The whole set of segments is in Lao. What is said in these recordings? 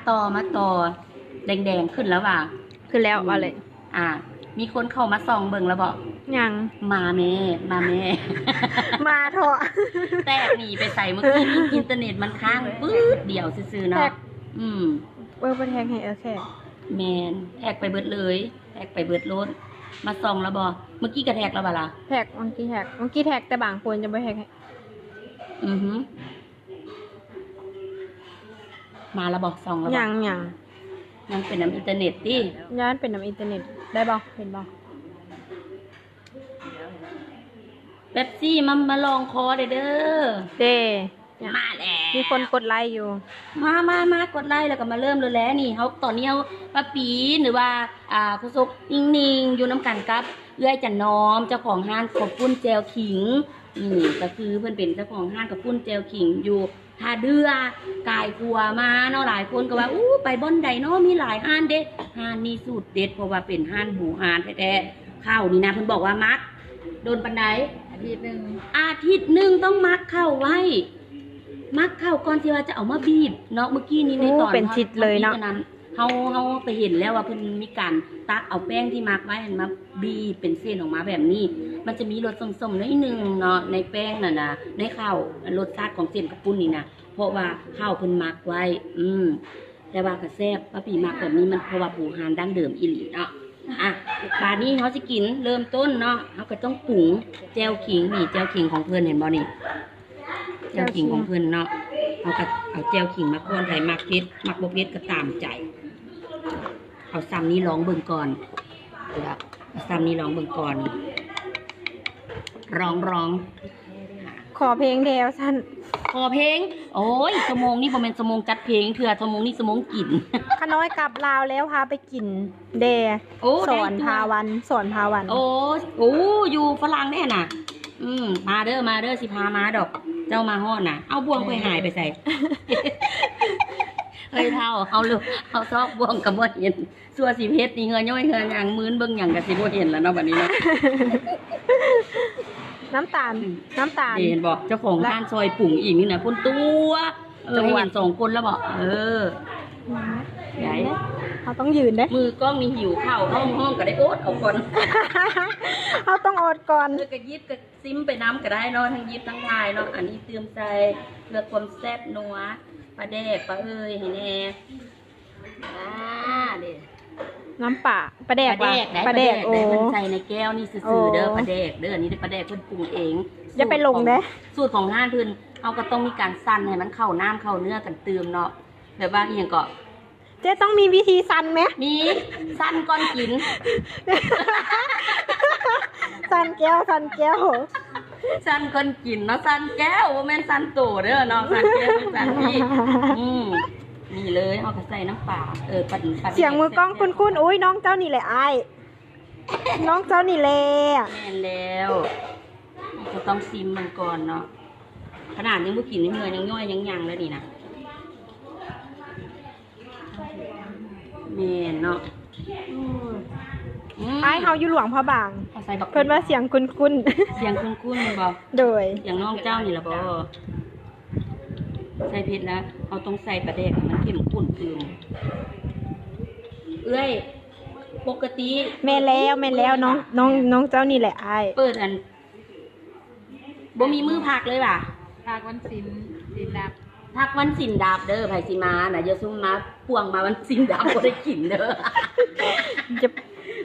ຕໍ່ມາຕໍ່ ແດງໆຂຶ້ນແລ້ວວ່າ ຂຶ້ນແລ້ວ ອືມ ວ່າເລີຍ. ອ່າ ມີຄົນເຂົ້າມາສ່ອງເບິ່ງແລ້ວບໍ່? ຍັງ. ມາແມ້ ມາແມ້ ມາເທາະ. ແຕກໜີໄປໃສ? ມື້ກີ້ນີ້ອິນເຕີເນັດມັນຄ້າງປຶດດຽວຊື່ໆເນາະ. ແທັກ ອືມ ເອີ ບໍ່ແທັກໃຫ້ ເອີ ແທັກ ແມ່ນ ແທັກໄປເບິດເລີຍ ແທັກໄປເບິດໂລດ. ມາສ່ອງແລ້ວບໍ່? ມື້ກີ້ກໍແທັກແລ້ວບໍ່ລະ? ແທັກ ມື້ກີ້ແທັກ ມື້ກີ້ແທັກ ແຕ່ບາງຄົນຈະບໍ່ແທັກໃຫ້. ອືຫື ມາແລ້ວບໍ່? ສ່ອງແລ້ວບໍ່? ຍັງ ຍັງ ຍັງເປັນນຳອິນເຕີເນັດຕິ? ຢ້ານເປັນນຳອິນເຕີເນັດ. ໄດ້ບໍ່? ເຫັນບໍ່? ເປັບຊີ ມາ ມາລອງຄໍເດີ້. ເດ້ ມາແລ້ວ ມີຄົນກົດໄລຢູ່. ມາ ມາ ມາກົດໄລ ແລ້ວກໍມາເລີ່ມໂລດແຫຼະ. ນີ້ເຮົາ ຕອນນີ້ເຮົາປ້າປີ ຫຼືວ່າ ອ່າ ໂຄສົກ ນິ້ງໆ ຢູ່ນຳກັນກັບເອື້ອຍຈັນນອມ ເຈົ້າຂອງຮ້ານເຂົ້າປຸ້ນແຈ່ວຂິງ. ນີ້ກໍຄືເພິ່ນເປັນເຈົ້າຂອງຮ້ານເຂົ້າປຸ້ນແຈ່ວຂິງຢູ່ທ່າເດື່ອ ກາຍຂົວມາເນາະ. ຫຼາຍຄົນກໍວ່າ ອູ້ ໄປບ່ອນໃດເນາະ ມີຫຼາຍຮ້ານເດ້. ຮ້ານນີ້ສູດເດັດ ເພາະວ່າເປັນຮ້ານບູຮານແທ້ໆ. ເຂົ້ານີ້ນະ ເພິ່ນບອກວ່າໝັກດົນປານໃດ? ອາທິດໜຶ່ງ ອາທິດໜຶ່ງຕ້ອງໝັກເຂົ້າໄວ້ ໝັກເຂົ້າກ່ອນທີ່ວ່າຈະເອົາມາບີບເນາະ. ມື້ກີ້ນີ້ໃນຕອນ ໂອ້ ເປັນທິດເລີຍເນາະ ເຮົາ ເຮົາໄປເຫັນແລ້ວວ່າເພິ່ນມີການຕັກເອົາແປ້ງທີ່ໝັກໄວ້ຫັ້ນມາ ບີບເປັນເສັ້ນອອກມາແບບນີ້. ມັນຈະມີລົດສົ້ມໆໜ້ອຍໜຶ່ງເນາະ ໃນແປ້ງນັ້ນນະ ໃນເຂົ້າ ລົດຊາດຂອງເສັ້ນເຂົ້າປຸ້ນນີ້ນະ ເພາະວ່າເຂົ້າເພິ່ນໝັກໄວ້. ອືມ ແຕ່ວ່າກໍແຊບ ປ້າປີມັກແບບນີ້ ມັນເພາະວ່າບູຮານດັ້ງເດີມອີ່ຫຼີເນາະ. ອ່ະ ບາດນີ້ເຮົາຊິກິນ ເລີ່ມຕົ້ນເນາະ ເຮົາກໍຕ້ອງປຸງແຈ່ວຂິງ. ນີ້ແຈ່ວຂິງຂອງເພິ່ນ ເຫັນບໍ່ນີ້? ແຈ່ວຂິງຂອງເພິ່ນເນາະ ເຮົາກໍເອົາແຈ່ວຂິງມາກ່ອນ. ໃຜມັກເຜັດ ມັກບໍ່ເຜັດກໍຕາມໃຈ. ເອົາຊ່ຳນີ້ລອງເບິ່ງກ່ອນ ເອົາຊ່ຳນີ້ລອງເບິ່ງກ່ອນ. ລອງ ລອງ ຂໍເພງແດ່ວ່າຊັ້ນ. ຂໍເພງ? ໂອ້ຍ ຊົ່ວໂມງນີ້ບໍ່ແມ່ນຊົ່ວໂມງຈັດເພງເທື່ອ ຊົ່ວໂມງນີ້ຊົ່ວໂມງກິນ. ຂ້ານ້ອຍກັບລາວແລ້ວ ພາໄປກິນແດ່. ໂອ້ ສອນພາວັນ ສອນພາວັນ. ໂອ້ ໂອ້ ຢູ່ຝຣັ່ງແດ່ນະ. ອືມ ມາເດີ້ ມາເດີ້ ຊິພາມາດອກ. ເຈົ້າມາຮອດນະ ເອົາບ່ວງຂ້ອຍຫາຍໄປໃສ? ເຮີ້ຍເຖົ້າ ເຮົາ ເຮົາຊອກບ່ວງກໍບໍ່ເຫັນ. ຊົ່ວຊິເຮັດນີ້ ເຫື່ອຍ້ອຍເຫື່ອຫຍັງ ມືນເບິ່ງຫຍັງກໍຊິບໍ່ເຫັນແລ້ວເນາະ ບັດນີ້ເນາະ. ນ້ຳຕານ ອືມ ນ້ຳຕານ ເຫັນບໍ່? ເຈົ້າຂອງຮ້ານຊ່ອຍປຸງອີກນີ້ນະ ພຸ້ນຕົວະ. ເອີ ໃຫ້ເຫັນສອງຄົນແລ້ວບໍ່? ເອີ ໄດ້ ເຮົາຕ້ອງຢືນເດ້. ມືກ້ອງນີ້ຫິວເຂົ້າ ຮ້ອງໆກໍໄດ້ ອົດເອົາກ່ອນ ເຮົາຕ້ອງອົດກ່ອນ. ເອີ ກໍຢິບກໍຊິມໄປນຳກໍໄດ້ເນາະ ທັງຢິບທັງຖ່າຍເນາະ. ອັນນີ້ຕື່ມໃສ່ເພື່ອຄວາມແຊບນົວ ປາແດກ ປາເອີ່ຍ ໃຫ້ແດ່. ອ່າ ເດ້ ນ້ຳປາ ປາແດກ ປາແດກ ປາແດກ ປາແດກ ໂອ້ ເພິ່ນໃສ່ໃນແກ້ວນີ້ຊື່ໆເດີ້. ໂອ້ ປາແດກເດີ້ ອັນນີ້ເດ້ປາແດກເພິ່ນປຸງເອງ. ຢ່າໄປຫຼົງເດ້ ສູດຂອງ ສູດຂອງຮ້ານເພິ່ນ. ເຮົາກໍຕ້ອງມີການສັ່ນໃຫ້ມັນເຂົ້ານ້ຳເຂົ້າເນື້ອກັນຕື່ມເນາະ ແບບວ່າອີ່ຫຍັງເກາະ ເຈົ້າຕ້ອງມີວິທີສັ່ນແມ? ມີ ສັ່ນກ່ອນກິນ ສັ່ນແກ້ວ ສັ່ນແກ້ວ ສັ່ນກ່ອນກິນເນາະ. ສັ່ນແກ້ວ ບໍ່ແມ່ນສັ່ນໂຕເດີ້ເນາະ ສັ່ນແກ້ວ ສັ່ນນີ້. ອືມ ນີ້ເລີຍ ເຮົາກໍໃສ່ນ້ຳປາ ເອີ ປາ ປາແດກ. ສຽງມືກ້ອງຄຸ້ນໆ ໂອ້ຍ ນ້ອງເຈົ້ານີ້ແຫຼະອ້າຍ ນ້ອງເຈົ້ານີ້ແຫຼະ. ແມ່ນແລ້ວ ກໍຕ້ອງຊິມເບິ່ງກ່ອນເນາະ ຂະໜາດຍັງບໍ່ກິນເຫື່ອ ຍັງຍ້ອຍຍັງຫຍັງແລ້ວນີ້ນະ. ແມ່ນເນາະ. ອືມ ອ້າຍເຮົາຢູ່ຫຼວງພະບາງ ເອົາໃສ່ບັກ ເພິ່ນວ່າສຽງຄຸ້ນໆ ສຽງຄຸ້ນໆແມ່ນບໍ່? ໂດຍ ສຽງນ້ອງເຈົ້ານີ້ລະບໍ່? ໃສ່ເຜັດລະ ເຮົາຕ້ອງໃສ່ປາແດກໃຫ້ມັນເຂັ້ມຂຸ້ນຕື່ມ. ເອື້ອຍ ປົກກະຕິ ແມ່ນແລ້ວ ແມ່ນແລ້ວ ນ້ອງ ນ້ອງ ນ້ອງເຈົ້ານີ້ແຫຼະອ້າຍ ເປີດອັນ ບໍ່ມີມື້ພັກເລີຍຫວາ? ພັກວັນສິນ ສິນດັບ ພັກວັນສິນດັບເດີ້. ໃຜຊິມານະ ຢ່າຊຸມມາ ພວງມາວັນສິນດັບບໍ່ໄດ້ກິນເດີ້.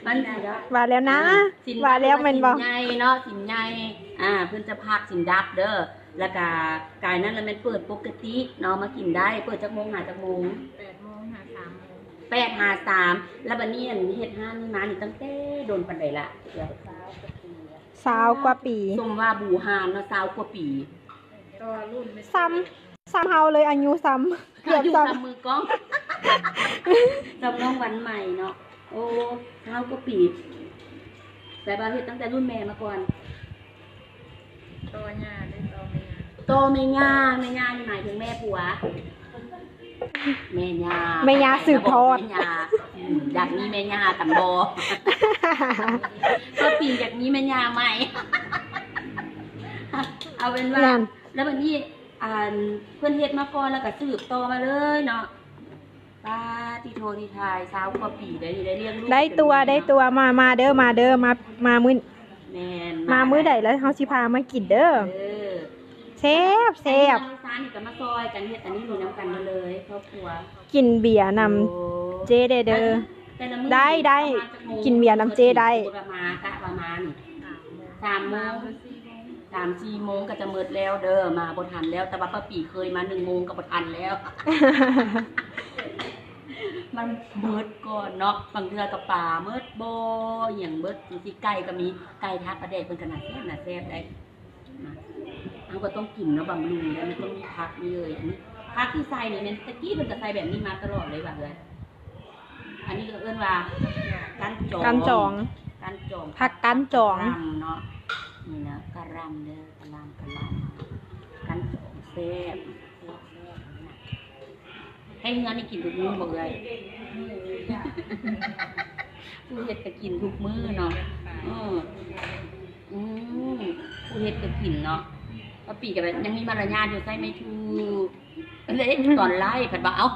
ມັນສິນດັບ ວ່າແລ້ວນະ ອືມ ສິນດັບ ວ່າແລ້ວແມ່ນບໍ່? ສິນໃຫຍ່ເນາະ ສິນໃຫຍ່ ອ່າ ເພິ່ນຈະພັກສິນດັບເດີ້. ແລ້ວກະກາຍນັ້ນລະແມ່ນເປີດປົກກະຕິເນາະ ມາກິນໄດ້. ເປີດຈັກໂມງຫາຈັກໂມງ? ແປດໂມງຫາສາມໂມງ ແປດຫາສາມ. ແລ້ວບັດນີ້ ອັນ ເຮັດຮ້ານນີ້ມານີ້ຕັ້ງແຕ່ດົນປານໃດລະ? ຊາວກວ່າປີ ຊາວກວ່າປີ ສົມວ່າບູຮານເນາະ ຊາວກວ່າປີ. ຕໍ່ລຸ້ນ ສ່ຳ ສ່ຳເຮົາເລີຍ ອາຍຸສ່ຳ ເກືອບສ່ຳ ອາຍຸສ່ຳມືກ້ອງ ສ່ຳນ້ອງວັນໃໝ່ເນາະ. ໂອ້ ຊາວກວ່າປີ ແຕ່ວ່າເຮັດຕັ້ງແຕ່ລຸ້ນແມ່ມາກ່ອນ. ຕໍ່ຍ່າເດ້ ຕໍ່ແມ່ຍ່າ ຕໍ່ແມ່ຍ່າ. ແມ່ຍ່ານີ້ໝາຍເຖິງແມ່ຜົວ ແມ່ຍ່າ ແມ່ຍ່າສືບທອດ ແມ່ຍ່າ ອືມ ຢາກມີແມ່ຍ່າກັນບໍ່? ກໍປີຢາກມີແມ່ຍ່າໃໝ່. ເອົາເປັນວ່າ ແລ້ວບັດນີ້ ອັນ ເພິ່ນເຮັດມາກ່ອນ ແລ້ວກໍສືບຕໍ່ມາເລີຍເນາະ. ໄປ ປາຕິໂທ ນີ້ຖ່າຍຊາວກວ່າປີໄດ້ນີ້ ໄດ້ລ້ຽງລູກ ໄດ້ຕົວ ໄດ້ຕົວ ມາ ມາເດີ ມາເດີ ມາ ມາມື້ ແມ່ນ ມາມື້ໃດແລ້ວເຮົາຊິພາມາກິນເດີ. ເອີ ແຊບ ແຊບ ຊານນີ້ກໍມາຊ່ອຍກັນເຮັດອັນນີ້ນຳກັນເລີຍ ຄອບຄົວ ກິນເບຍນຳເຈ້ແດ່ເດີ. ແຕ່ລະມື້ ໄດ້ ໄດ້ ກິນເບຍນຳເຈ້ໄດ້. ສົມມຸດວ່າມາ ກະວ່າມານີ້ ສາມໂມງ ສາມສີ່ໂມງກໍຈະໝົດແລ້ວເດີ ມາບໍ່ທັນແລ້ວ. ແຕ່ວ່າປ້າປີເຄີຍມາໜຶ່ງໂມງກໍບໍ່ທັນແລ້ວ ມັນໝົດກ່ອນເນາະ. ບາງເທື່ອກໍປາໝົດບໍ່ ອີ່ຫຍັງໝົດ ຈັ່ງຊີ້ ໄກ່ກໍມີ ໄກ່ທາປາແດກເພິ່ນກໍໜ້າແຊບ ໜ້າແຊບໄດ໋. ນະ ເຮົາກໍຕ້ອງກິນເນາະ ບຳລຸງ ແລ້ວມັນຕ້ອງມີຜັກ ມີເລີຍ. ອັນນີ້ຜັກທີ່ໃສ່ນີ້ແມ່ນແຕ່ກີ້ເພິ່ນກໍໃສ່ແບບນີ້ມາຕະຫຼອດເລີຍວ່າເອີຍ. ອັນນີ້ກໍເອີ້ນວ່າ ກ້ານຈອງ ກ້ານຈອງ ກ້ານຈອງ ຜັກກ້ານຈອງ ກະຫຼ່ຳເນາະ. ນີ້ນະ ກະຫຼ່ຳເດີ ກະຫຼ່ຳ ກະຫຼ່ຳ ກ້ານຈອງ ແຊບ ແຊບ ແຊບ. ໃຫ້ເຮືອນນີ້ກິນທຸກມື້ບໍ່ເອື້ອຍ? ຜູ້ເຮັດກໍກິນທຸກມື້ເນາະ. ເອີ ອືມ ຜູ້ເຮັດກໍກິນເນາະ. ປ້າປີກໍແບບຍັງມີມາລະຍາດຢູ່ ໃສ່ໄມ້ຖູ່ເດ້. ຕອນໄລຟ໌ພັດວ່າ ເອົ້າ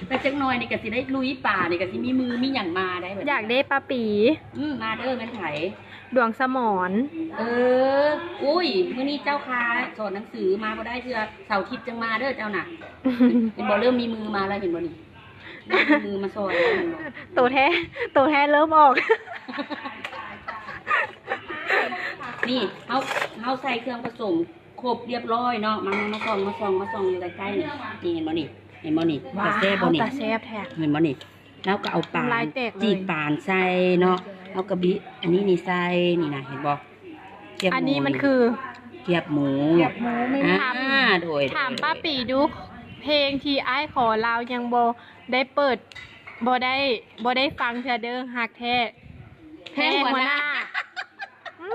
ແລ້ວຈັກໜ່ອຍນີ້ກໍຊິໄດ້ລຸຍປ່ານີ້ ກໍຊິມີມືມີຫຍັງມາໄດ້ບັດນີ້. ຢາກເດ້ປ້າປີ. ອືມ ມາເດີ ແມ່ນໃຜ? ດວງສະໝອນ. ເອີ ໂອ້ຍ ມື້ນີ້ເຈົ້າຄາສອນໜັງສືມາບໍ່ໄດ້ເທື່ອ ເສົາທິດຈັ່ງມາເດີເຈົ້ານະ. ເຫັນບໍ່ ເລີ່ມມີມືມາແລ້ວ ເຫັນບໍ່ນີ້? ມີມືມາຊ່ອຍແລ້ວ ເຫັນບໍ່? ໂຕແທ້ ໂຕແທ້ເລີ່ມອອກ. ນີ້ ເຮົາ ເຮົາໃສ່ເຄື່ອງປະສົມຄົບລຽບລ້ອຍເນາະ. ມາ ມາ ມາສ່ອງ ມາສ່ອງ ມາສ່ອງຢູ່ໃກ້ໆ ນີ້ ນີ້ເຫັນບໍ່ນີ້? ເຫັນບໍ່ນີ້? ຕາແຊບບໍ່ນີ້? ຕາແຊບແທ້ ເຫັນບໍ່ນີ້? ເຮົາກໍເອົາປາ ນ້ຳລາຍແຕກເລີຍ ຈີກປານໃສ່ເນາະ. ເຮົາກໍບິ ອັນນີ້ນີ້ໃສ່ ນີ້ນະ ເຫັນບໍ່? ກຽບໝູ ອັນນີ້ມັນຄືກຽບໝູ ກຽບໝູ. ອ່າ ໂດຍ ຖາມປ້າປີດູ ເພງທີ່ອ້າຍຂໍລາວຍັງບໍ່ໄດ້ເປີດ ບໍ່ໄດ້ ບໍ່ໄດ້ຟັງເທື່ອເດີ ຮັກແທ້ ແພງຫົວໜ້າ. ອື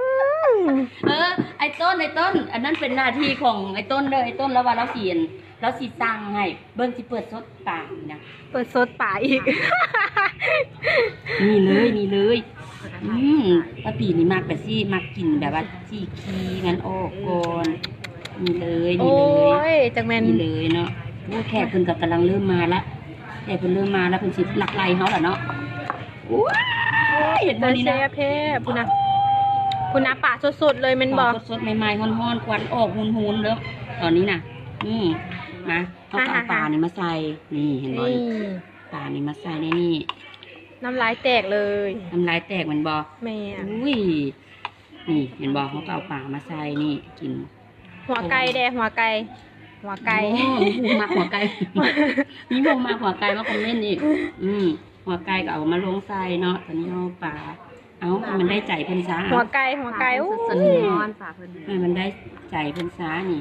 ມ ເອີ ໄອ້ຕົ້ນ ໄອ້ຕົ້ນ ອັນນັ້ນເປັນໜ້າທີ່ຂອງໄອ້ຕົ້ນເດີ. ໄອ້ຕົ້ນລາວວ່າລາວຊິ ລາວຊິສັ່ງໃຫ້ເບິ່ງ ຊິເປີດສົດປານີ້ນະ ເປີດສົດປາອີກ. ນີ້ເລີຍ ນີ້ເລີຍ. ອືມ ປ້າປີນີ້ມັກແບບຊີ້ ມັກກິນແບບວ່າຈີກຂີ້ມັນອອກກ່ອນ. ນີ້ເລີຍ ນີ້ເລີຍ ໂອ້ຍ ຈັກແມ່ນ ນີ້ເລີຍເນາະ. ໂອ້ ແຂກເພິ່ນກໍກຳລັງເລີ່ມມາລະ ແຂກເພິ່ນເລີ່ມມາລະ ເພິ່ນຊິລັກໄລ່ເຮົາລະເນາະ. ໂອ້ຍ ເຫັນບໍ່ນີ້ນະ ຕາແຊບແທ້. ພຸ້ນນະ ພຸ້ນນະ ປາສົດໆເລີຍແມ່ນບໍ່? ປາສົດໆ ໃໝ່ໆ ຮ້ອນໆ ຄວັນອອກຫຸ່ນໆເດີຕອນນີ້ນະ. ອືມ ມາ ເຮົາກໍເອົາປານີ້ມາໃສ່ ນີ້ເຫັນບໍ່ນີ້? ນີ້ ປານີ້ມາໃສ່ໃນນີ້ ນ້ຳລາຍແຕກເລີຍ. ນ້ຳລາຍແຕກແມ່ນບໍ່? ແມ່ນ. ອຸ້ຍ ນີ້ເຫັນບໍ່? ເຮົາກໍເອົາປາມາໃສ່ນີ້ກິນ. ຫົວໄກ່ແດ່ ຫົວໄກ່ ຫົວໄກ່. ໂອ້ ມີຜູ້ມັກຫົວໄກ່ ມີຜູ້ມັກຫົວໄກ່ມາຄອມເມັນອີກ. ອືມ ຫົວໄກ່ກໍເອົາມາລົງໃສ່ເນາະ. ຕອນນີ້ເຮົາປາ ເອົາ ໃຫ້ມັນໄດ້ໃຈເພິ່ນຊະ ຫົວໄກ່ ຫົວໄກ່. ໂອ້ຍ ໃຫ້ມັນໄດ້ໃຈເພິ່ນຊະນີ້.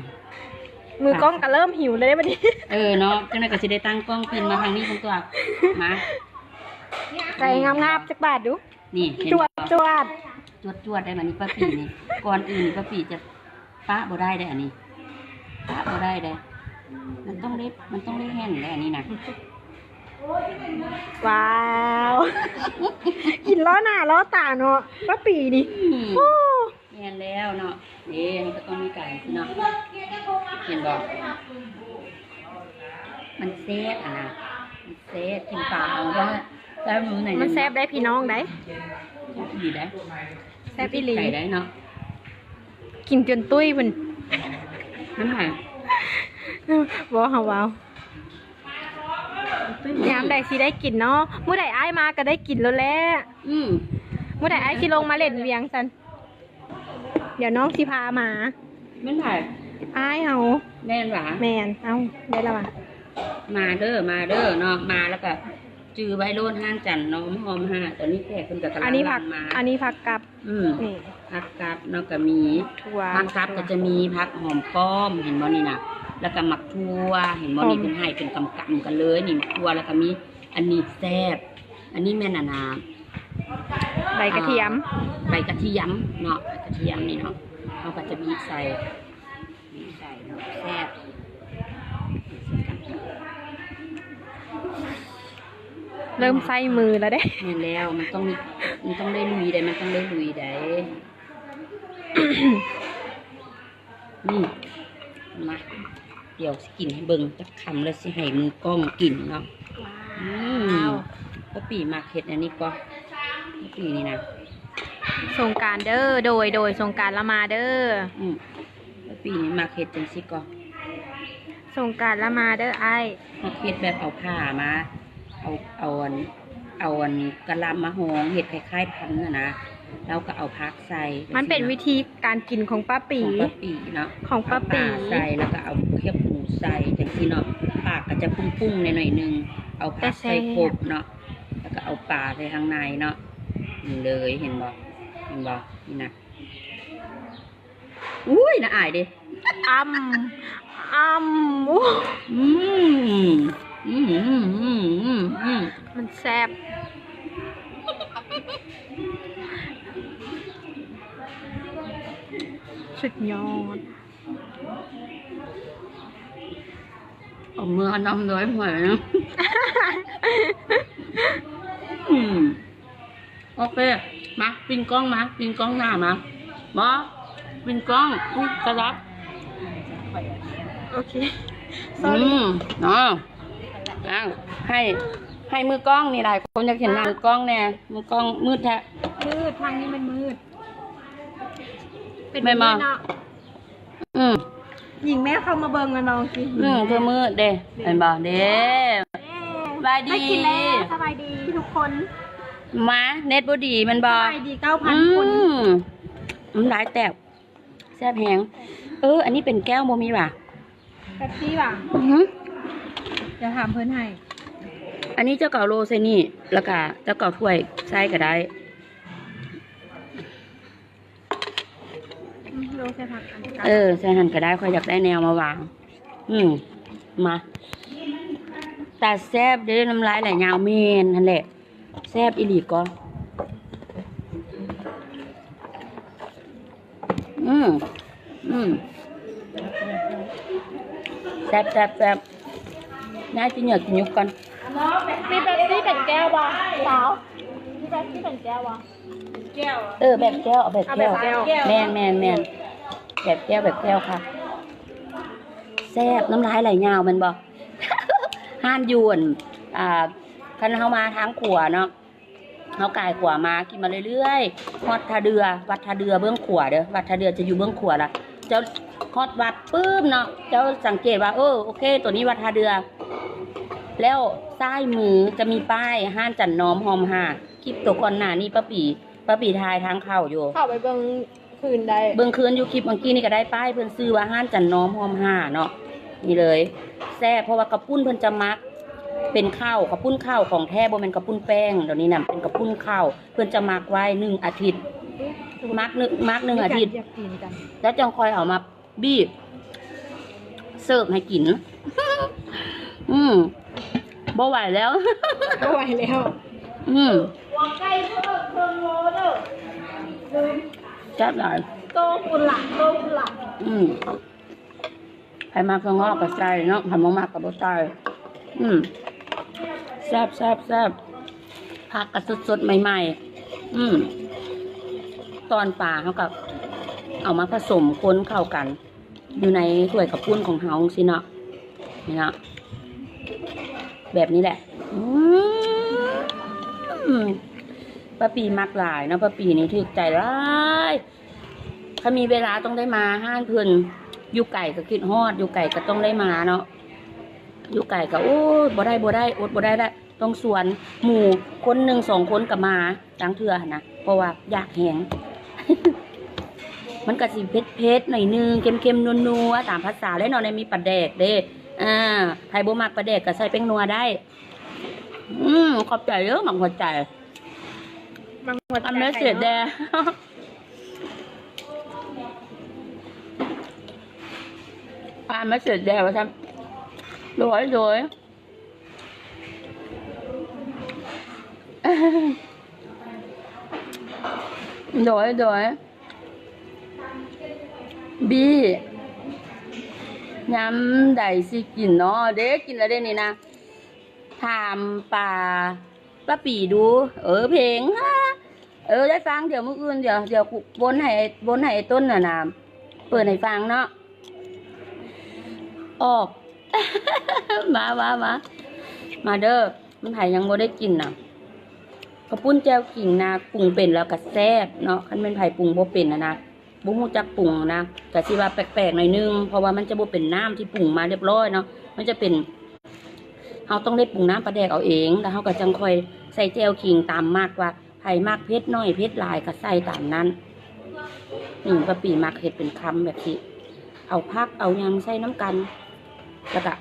ມືກ້ອງກໍເລີ່ມຫິວແລ້ວເດ້ບັດນີ້. ເອີເນາະ ຈັ່ງໃດກໍຊິໄດ້ຕັ້ງກ້ອງປິ່ນມາທາງນີ້ເພິ່ນຕົວະ. ມາ ໃສ່ງາບໆຈັກບາດດູ. ນີ້ ເຫັນບໍ່? ຈວດ ຈວດ ຈວດໆ ໄດ້ມານີ້ ປ້າປີນີ້. ກ່ອນອື່ນປ້າປີຈະປະບໍ່ໄດ້ເດ້ ອັນນີ້ປະບໍ່ໄດ້ເດ້. ມັນຕ້ອງໄດ້ ມັນຕ້ອງໄດ້ແຫ້ງເດ້ ອັນນີ້ນະ. ວ້າວ ກິນລໍ້ໜ້າລໍ້ຕາເນາະ ປ້າປີນີ້. ອືມ ໂອ້ ແມ່ນແລ້ວເນາະ. ເດ້ ມັນກໍຕ້ອງມີການເນາະ ເຫັນບໍ່? ມັນແຊບຫັ້ນນະ ມັນແຊບ ກິນປາເອົາ ແຊບມື້ໃນ ມັນແຊບໄດ໋ພີ່ນ້ອງໄດ໋. ແຊບອີ່ຫຼີໄດ໋ ແຊບອີ່ຫຼີໄດ໋ເນາະ. ກິນຈົນຕຸ້ຍພຸ້ນ ນັ້ນຫວາ ບໍ່ ເຮົາເວົ້າ ຍາມໃດຊິໄດ້ກິນເນາະ? ມື້ໃດອ້າຍມາກໍໄດ້ກິນໂລດແຫຼະ. ອືມ ມື້ໃດອ້າຍຊິລົງມາເຫຼັ້ນວຽງຊັ້ນ? ດຽວນ້ອງຊິພາມາ. ແມ່ນໃຜ? ອ້າຍເຮົາ. ແມ່ນຫວາ? ແມ່ນ. ເອົ້າ ໄດ້ລະຫວາ? ມາເດີ ມາເດີເນາະ ມາແລ້ວກະຈື່ໄວ້ໂລດ ຮ້ານຈັນເນາະ ຫອມຫາ. ຕອນນີ້ແຂກເພິ່ນກະກຳລັງມາ. ອັນນີ້ຜັກກັບ. ອືມ ນີ້ຜັກກັບເນາະ ກະມີຖົ່ວ ຜັກກັບກະຈະມີຜັກຫອມປ້ອມ ເຫັນບໍ່ນີ້ນະ ແລ້ວກະໝາກຖົ່ວ ເຫັນບໍ່ນີ້ ເພິ່ນໃຫ້ເປັນກຳໆກັນເລີຍນີ້ ຖົ່ວ ແລ້ວກະມີ ອັນນີ້ແຊບ ອັນນີ້ແມ່ນອັນນ່າ ໃບກະທຽມ ອ່າ ໃບກະທຽມເນາະ ໃບກະທຽມນີ້ເນາະ ເຮົາກໍຈະບີບໃສ່ ບີບໃສ່ເນາະ ແຊບ ເລີ່ມໃຊ້ມືແລ້ວເດ້. ແມ່ນແລ້ວ ມັນຕ້ອງ ມັນຕ້ອງໄດ້ລຸຍເດ້ ມັນຕ້ອງໄດ້ລຸຍເດ້. ນີ້ ມາ ດຽວຊິກິນໃຫ້ເບິ່ງຈັກຄຳ ແລ້ວຊິໃຫ້ມືກ້ອງກິນເນາະ. ວ້າວ ອືມ ປ້າປີມັກເຮັດອັນນີ້ກໍ ປ້າປີນີ້ນະ. ສົງການເດີ ໂດຍ ໂດຍ ສົງການລະມາເດີ. ອືມ ປ້າປີນີ້ມັກເຮັດຈັ່ງຊີ້ກໍ ສົງການລະມາເດີອ້າຍ. ມັກເຮັດແບບເອົາຜ້າມາ ເອົາ ເອົາອັນ ເອົາອັນກະລຳມາຮອງ ເຮັດຄ້າຍໆພັນຫັ້ນນະ ແລ້ວກໍເອົາຜັກໃສ່. ມັນເປັນວິທີການກິນຂອງປ້າປີ ຂອງປ້າປີເນາະ ຂອງປ້າປີ. ເອົາປາໃສ່ ແລ້ວກໍເອົາແຄບໝູໃສ່ຈັ່ງຊີ້ເນາະ. ປາກກໍຈະປຸ້ງໆແດ່ໜ້ອຍໜຶ່ງ ເອົາຜັກໃສ່ຄົບເນາະ ແຕ່ແຊບ ແລ້ວກໍເອົາປາໃສ່ຂ້າງໃນເນາະ. ນີ້ເລີຍ ເຫັນບໍ່ ເຫັນບໍ່ ນີ້ນະ. ອຸ້ຍ ໜ້າອາຍເດ້. ອຳ ອຳ ໂອ້ ອືມ ອືມ ອືມ ອືມ ອືມ ອືມ ມັນແຊບ ສຸດຍອດ. ເອົາເມືອນຳເລີຍ ຫວຍນະ. ອືມ ໂອເຄ ມາ ປິ່ນກ້ອງມາ ປິ່ນກ້ອງໜ້າມາ ບໍ່ ປິ່ນກ້ອງ ອຸ້ຍ ກະດັບ. ໂອເຄ ອືມ ເນາະ ອ້າວ ໃຫ້ ໃຫ້ມືກ້ອງນີ້ ຫຼາຍຄົນຢາກເຫັນໜ້າມືກ້ອງແດ່. ມືກ້ອງມືດແທ້ ມືດ ທາງນີ້ມັນມືດ ເປັນ ແມ່ນບໍ່ ມືດເນາະ. ອືມ ຍິງແມ່ເຂົ້າມາເບິ່ງແລ້ວນ້ອງກິນ ອືມ ຄືມື້ເດ້ ເດ້ ແມ່ນບໍ່ ເດ້. ເດ້ ສະບາຍດີ ໄດ້ກິນແລ້ວ ສະບາຍດີທຸກຄົນ. ມາ ເນັດບໍ່ດີແມ່ນບໍ່ ສະບາຍດີເກົ້າພັນຄົນ. ອືມ ນ້ຳລາຍແຕກ ແຊບແຮງ. ເອີ ອັນນີ້ເປັນແກ້ວບໍ່ມີຫວາ ເປັບຊີຫວາ. ອືຮຶ ດຽວຖາມເພິ່ນໃຫ້. ອັນນີ້ເຈົ້າກໍເອົາໂລໃສ່ນີ້ ແລ້ວກະເຈົ້າກໍເອົາຖ້ວຍໃສ່ກໍໄດ້. ອືມ ໂລໃສ່ຜັກອັນ ເອີ ໃສ່ຫັ້ນກໍໄດ້ ຂ້ອຍຢາກໄດ້ແນວມາວາງ. ອືມ ມາ ຕາແຊບເດ້ ນ້ຳລາຍໄຫຼຍາວ. ແມ່ນຫັ້ນແຫຼະ ແຊບອີ່ຫຼີກໍ ອືມ ອືມ ແຊບ ແຊບ ແຊບ. ຍາຍຊິເຫຍື້ອກິນຢູ່ກ່ອນ. ມີເປັບຊີເປັນແກ້ວບໍ່ສາວ? ມີເປັບຊີເປັນແກ້ວບໍ່? ເອີ ແບບແກ້ວ ເອົາແບບແກ້ວ. ເອົາແບບແກ້ວ ແມ່ນໆໆ ແບບແກ້ວ ແບບແກ້ວຄ່ະ. ແຊບ ນ້ຳລາຍໄຫຼຍາວແມ່ນບໍ່? ຮ້ານຢູ່ ອ່າ ຄັນເຮົາມາທາງຂວາເນາະ ເຮົາກາຍຂວາມາ ຂີ່ມາເລື້ອຍໆ ຮອດທ່າເຮືອ ວັດທ່າເຮືອເບື້ອງຂວາເດີ ວັດທ່າເຮືອຈະຢູ່ເບື້ອງຂວາລະ. ເຈົ້າຮອດວັດປຶບເນາະ ເຈົ້າສັງເກດວ່າ ເອີ ໂອເຄ ໂຕນີ້ວັດທ່າເຮືອ ແລ້ວຊ້າຍມືຈະມີປ້າຍຮ້ານຈັນນອມ ຫ້ອມຫ້າ. ຄລິບໂຕກ່ອນໜ້ານີ້ ປ້າປີ ປ້າປີຖ່າຍທາງເຂົ້າຢູ່ ເຂົ້າໄປເບິ່ງຄືນໄດ້ ເບິ່ງຄືນຢູ່. ຄລິບເມື່ອກີ້ນີ້ກໍໄດ້ປ້າຍເພິ່ນ ຊື່ວ່າຮ້ານຈັນນອມ ຫ້ອມຫ້າເນາະ. ນີ້ເລີຍ ແຊບ ເພາະວ່າເຂົ້າປຸ້ນເພິ່ນຈະໝັກເປັນເຂົ້າ ເຂົ້າປຸ້ນເຂົ້າຂອງແທ້ ບໍ່ແມ່ນເຂົ້າປຸ້ນແປ້ງ. ດຽວນີ້ນະ ເປັນເຂົ້າປຸ້ນເຂົ້າ ເພິ່ນຈະໝັກໄວ້ໜຶ່ງອາທິດ ໝັກໜຶ່ງ ໝັກໜຶ່ງອາທິດ ແລ້ວຈັ່ງຄ່ອຍເອົາມາ ບີບເສີບໃຫ້ກິນ. ອືມ ບໍ່ໄຫວແລ້ວ ບໍ່ໄຫວແລ້ວ. ອືມ ຫົວໄກ່ເພີ່ມເຄິ່ງໂລເດີ ແຊບຫຼາຍ. ໂຕພຸ້ນລະ ໂຕພຸ້ນລະ. ອືມ ໃຜມັກຖົ່ວງອກກໍໃສ່ເນາະ ໃຜບໍ່ມັກກໍບໍ່ໃສ່. ອືມ ແຊບໆໆ ຜັກກໍສົດໆໃໝ່ໆ. ອືມ ຕອນປາເຮົາກໍເອົາມາຜະສົມຄົນເຂົ້າກັນ ຢູ່ໃນຖ້ວຍເຂົ້າປຸ້ນຂອງເຮົາຈັ່ງຊີ້ເນາະ. ນີ້ເນາະ ແບບນີ້ແຫຼະ. ອືມ ປ້າປີມັກຫຼາຍເນາະ ປ້າປີນີ້ຖືກໃຈຫຼາຍ. ຄັນມີເວລາຕ້ອງໄດ້ມາຮ້ານເພິ່ນ ຢູ່ໄກກໍຄິດຮອດ ຢູ່ໄກກໍຕ້ອງໄດ້ມາເນາະ ຢູ່ໄກກໍ ໂອ້ຍ ບໍ່ໄດ້ ບໍ່ໄດ້ ອົດບໍ່ໄດ້ລະ ຕ້ອງຊວນໝູ່ຄົນໜຶ່ງສອງຄົນກໍມາ ລາງເທື່ອຫັ້ນນະ ເພາະວ່າຢາກແຮງ. ມັນກໍຊິເຜັດໆໜ້ອຍໜຶ່ງ ເຄັມໆນົວໆ ຕາມພາສາແຫຼະເນາະ ໃນມີປາແດກເດ້. ອ່າ ໃຜບໍ່ມັກປາແດກກໍໃສ່ແປ້ງນົວໄດ້. ອືມ ຂອບໃຈເດີ ໝາກຫົວໃຈ ໝາກຫົວໃຈ ອານເມສເສດແດ່ ເນາະ ອານເມສເສດແດ່ວ່າຊັ້ນ. ໂດຍ ໂດຍ ໂດຍ ໂດຍ ບີ ຍາມໃດຊິກິນເນາະ ເດ້ ກິນແລ້ວເດ້ນີ້ນະ. ຖາມປາ ປ້າປີດູ ເອີ ເພງ ເອີ ໄດ້ຟັງ ດຽວມື້ອື່ນ ດຽວ ດຽວວົນໃຫ້ ວົນໃຫ້ອ້າຍຕົ້ນຫັ້ນນະ ເປີດໃຫ້ຟັງເນາະ. ໂອ ອອກ ມາ ມາ ມາ ມາເດີ. ມັນໃຜຍັງບໍ່ໄດ້ກິນນະ ເຂົ້າປຸ້ນແຈ່ວຂິງນະ ປຸງເປັນແລ້ວກະແຊບເນາະ. ຄັນແມ່ນໃຜປຸງບໍ່ເປັນນະນະ ບໍ່ຮູ້ຈັກປຸງນະ ກະຊິວ່າແປກໆໜ້ອຍໜຶ່ງ ເພາະວ່າມັນຈະບໍ່ເປັນນ້ຳທີ່ປຸງມາລຽບຮ້ອຍເນາະ. ມັນຈະເປັນ ເຮົາຕ້ອງໄດ້ປຸງນ້ຳປາແດກເອົາເອງ ແລ້ວເຮົາກະຈັ່ງຄ່ອຍໃສ່ແຈ່ວຂິງຕາມມັກ ວ່າໃຜມັກເຜັດໜ້ອຍເຜັດຫຼາຍກະໃສ່ຕາມນັ້ນ. ນີ້ປ້າປີມັກເຮັດເປັນຄຳແບບຊີ້ ເອົາຜັກເອົາຫຍັງໃສ່ນຳກັນ ແລ້ວກະ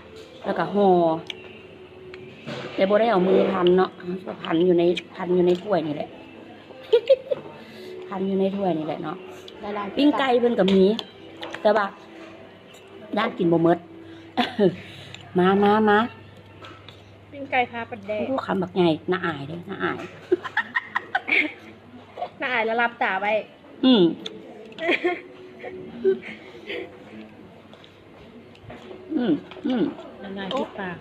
ແລ້ວກະຫໍ່ ແຕ່ບໍ່ໄດ້ເອົາມືພັນເນາະ ພັນຢູ່ໃນ ພັນຢູ່ໃນຖ້ວຍນີ້ແຫຼະ ພັນຢູ່ໃນຖ້ວຍນີ້ແຫຼະເນາະ. ລະລາຍ ປີ້ງໄກ່ເພິ່ນກະມີ ແຕ່ວ່າຢ້ານກິນບໍ່ໝົດ. ມາ ມາ ມາ ປີ້ງໄກ່ທາປາແດກ. ໂອ້ ຄຳບັກໃຫຍ່ ໜ້າອາຍເດ້ ໜ້າອາຍ ໜ້າອາຍ ລະຫຼັບຕາໄວ້. ອືມ ອືມ ອືມ ລະລາຍທີ່ປາກ.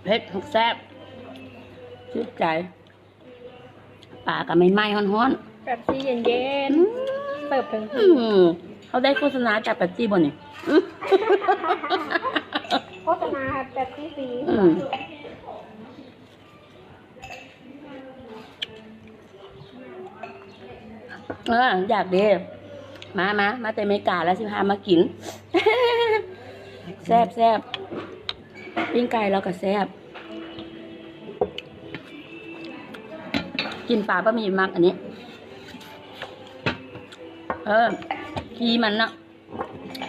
ເຜັດແຊບ ຖືກໃຈ. ປາກະໃໝ່ໆ ຮ້ອນໆ ເປັບຊີເຢັນໆ ອືມ ເສີບເຖິງ ອືມ ເຮົາໄດ້ໂຄສະນາຈາກເປັບຊີບໍ່ນີ້? ໂຄສະນາເປັບຊີຟຣີ. ອືມ ເອີ ຢາກເດ້ ມາ ມາ ມາແຕ່ເມກາແລ້ວຊິພາມາກິນ. ແຊບໆ ປີ້ງໄກ່ລາວກະແຊບ. ກິນປາ ປ້າມີມັກອັນນີ້ ເອີ ຂີ້ມັນເນາະ